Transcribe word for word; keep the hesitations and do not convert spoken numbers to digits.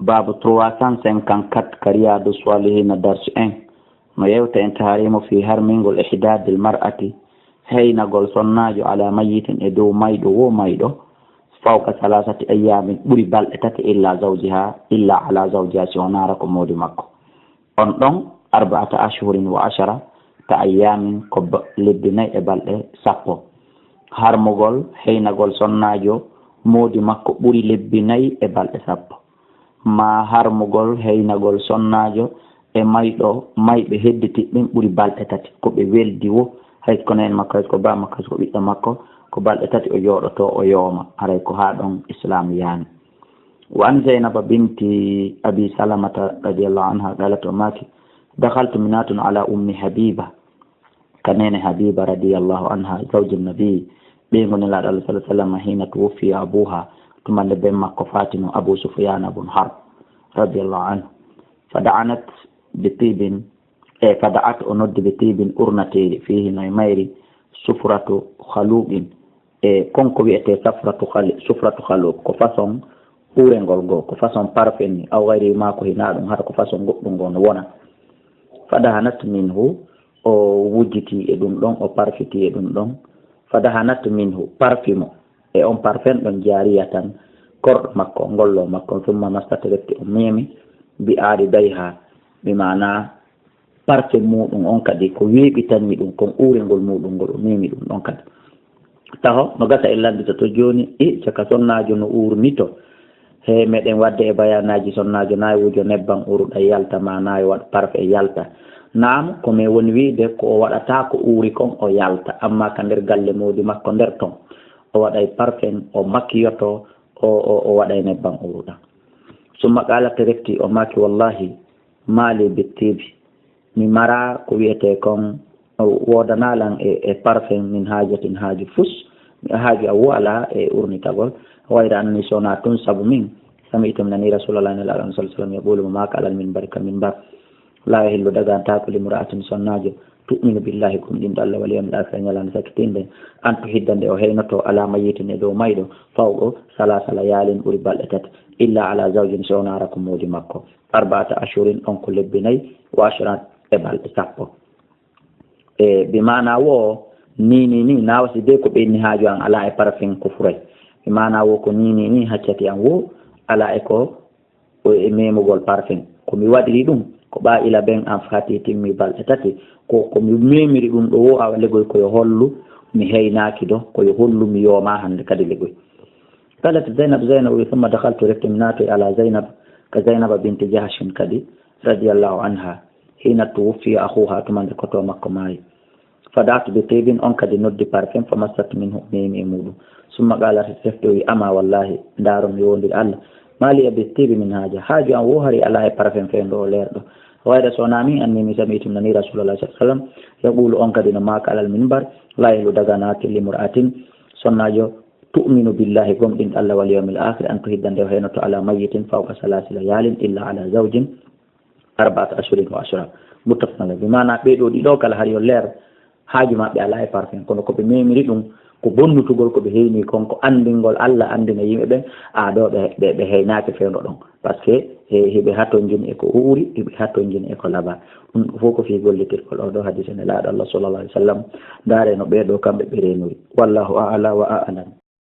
Baabu trois cent cinquante-quatre ka Riyadu Swalihina, darsu un. No yewta en taharimo fi harmingol ihdadil mar'ati, heynagol sonnaajo, ala mayyitin, e dow mayɗo wo mayɗo, fawqa salasati ayyamin, ɓuri balɗe tati, illa zawjiha, illa ala zawjiha, si o naara ko moodi makko. On ɗon, arba'ata ashhurin wa ashara, ka ayyamin, ko ba-, lebbi nayi e balɗe sappo. Harmugol, heynagol sonnaajo moodi makko ɓuri lebbi nayi e balɗe sappo. Ma harmugol, heynagol sonnaajo e mayɗo, mayɓe hedditi ɓen ɓuri balɗe tati. Ko ɓe weldi wo, hay ko neen makko, hay ko baa makko, hay ko ɓiɗɗo makko, ko balɗe tati o jooɗoto, o yooma. Haray ko haa ɗon Islaam yaani. Wa an Zaynaba binti Abi Salamata radiyallahu anha qalat, o maaki, dakhaltu minatun ala ummi Habiba, ka neene Habiba radiyallahu anha, zawji Nabi, ɓeyngu Nelaaɗo Allah sallallahu alaihi wasallam, hina tuwuffiya abuha, tuma nde ben makko faatino, Abu Sufyana bun Harb radiyallahu anhu. Fada'anat bi tibin, e fada'at, o noddi, bi tibin, urnateeri, fihi, no e mayri, sufratu khaluqin, e kon ko wi'etee safratu khali-, sufratu khaluq, ko façon uurengol goo, ko façon parfum ni, aw gayri ma, ko hinaa ɗum, hara ko façon goɗɗum goo no wona. Fadahanat minhu, o wujjiti e ɗum ɗon, o parfiti e ɗum ɗon. Fadahanat minhu, parfimo e on parfum ɗon, jariyatan, korɗo makko, ngollo makko, summa massat, refti o memi, bi aari dayha, bi maana parfum muɗum on kadi ko weeɓitanmi ɗum kon, uurengol muɗum ngol, o memi ɗum ɗon kadi. Taho, no gasa en lanndito to jooni, i caka sonnaajo no uurnito. He meɗen waɗde e bayaanaaji sonnaajo naay wujo nebban uruɗa yalta, ma naay waɗ parfum yalta. Naam, ko min woni wiide ko o waɗata ko uuri kon o yalta, amma ka nder galle moodi makko nder ton, o waɗay parfum, o makiyoto, o, o, o waɗay nebban uruɗa. Summa qaalat, refti o maaki, wallahi, maali bittibi, mi mara ko wi'etee kon, woodanaa lan e, e parfum, min haajatin, haaju fus, haaju a wo alaa e urnitagol. Wayra anni, so wonaa tun sabu min, sami'tu, mi nani Rasulallah, Nelaaɗo Allah sallallahu alaihi wasallam, yaqulu, mo maaka alal minbari, ka minbar, la yahillu, dagantaako, limra'atin, sonnaajo, tu'minu billahi, gomɗinɗo Allah, wal yawmil akhir, ñalaande sakkitinɗe, an tuhidda, nde o heynoto, ala mayyitin, e dow mayɗo, fawqa salasa layalin, ɓuri balɗe tati, illa ala zawjin, so wonaa ko moodi makko, arba'ata ashhurin, on ko lebbi nayi, wa ashran, e balɗe sappo. E bi maana wo, ni, ni, ni, na wasi de ko ɓe inni haaju an alaa e parfum ko furay. Bi maana wo ko ni, ni, ni, haccati an wo, alaa e ko, o e memugol parfum. Ko mi waɗiri ɗum, ko ɓaa ila ben an fati timmi balɗe tati. Ko, ko mi memiri ɗum ɗo wo awa legoy ko yo hollu, mi heynaaki do, ko yo hollu mi yooma hannde kadi legoy. Qalat Zaynab, Zaynab wi, summa dakhaltu, refti mi naatoy ala Zaynab, ka Zaynaba binti Jahshin kadi, radiyallahu anha, hina tuwuffiya akhuha, tuma nde koto makko maayi. Fada'at bi tibin, on kadi noddi parfum, fa massat minhu, memi e muɗum. Summa qalat, refti o wi, ama wallahi, ndaaro mi wondir Allah, ma li bi tibi min haaja, haaju an wo hari alaa e parfum fewndo o leerɗo. Wayra so wonaa min anni mi sami'tu, mi nani Rasulallah sallallahu alaihi wasallam, yaqulu, on kadi no maaka alal minbar, la yahillu, daganaaki, limra'atin, sonnaajo, tu'minu billahi, gomɗinɗo Allah, wal yawmil akhir, an tuhidda, nde o heynoto, ala mayyitin, fawqa salasi layalin, illa ala zawjin, arba'ata ashhurin wa ashra. Muttafaqun alayh. Bi maana ɓee ɗoo ɗiɗo kala hari yo leer, haaju maɓɓe alaa e parfum, kono ko ɓe memiri ɗum, ko bonnutugol ko ɓe heyni kon, ko anndingol Allah, anndina yimɓe ɓen, a ɗo ɓe, ɓe, ɓe heynaaki fewndo ɗon. Parce que he, heɓe hatonjini e ko uuri, heɓe hatonjini e ko laba. Ɗum fof ko fii gollitirgol oo ɗoo hadise Nelaaɗo Allah sallallahu alaihi wasallam. Ndaare no ɓee ɗoo kamɓe ɓe reenori. Wallahu a'la wa a'lam.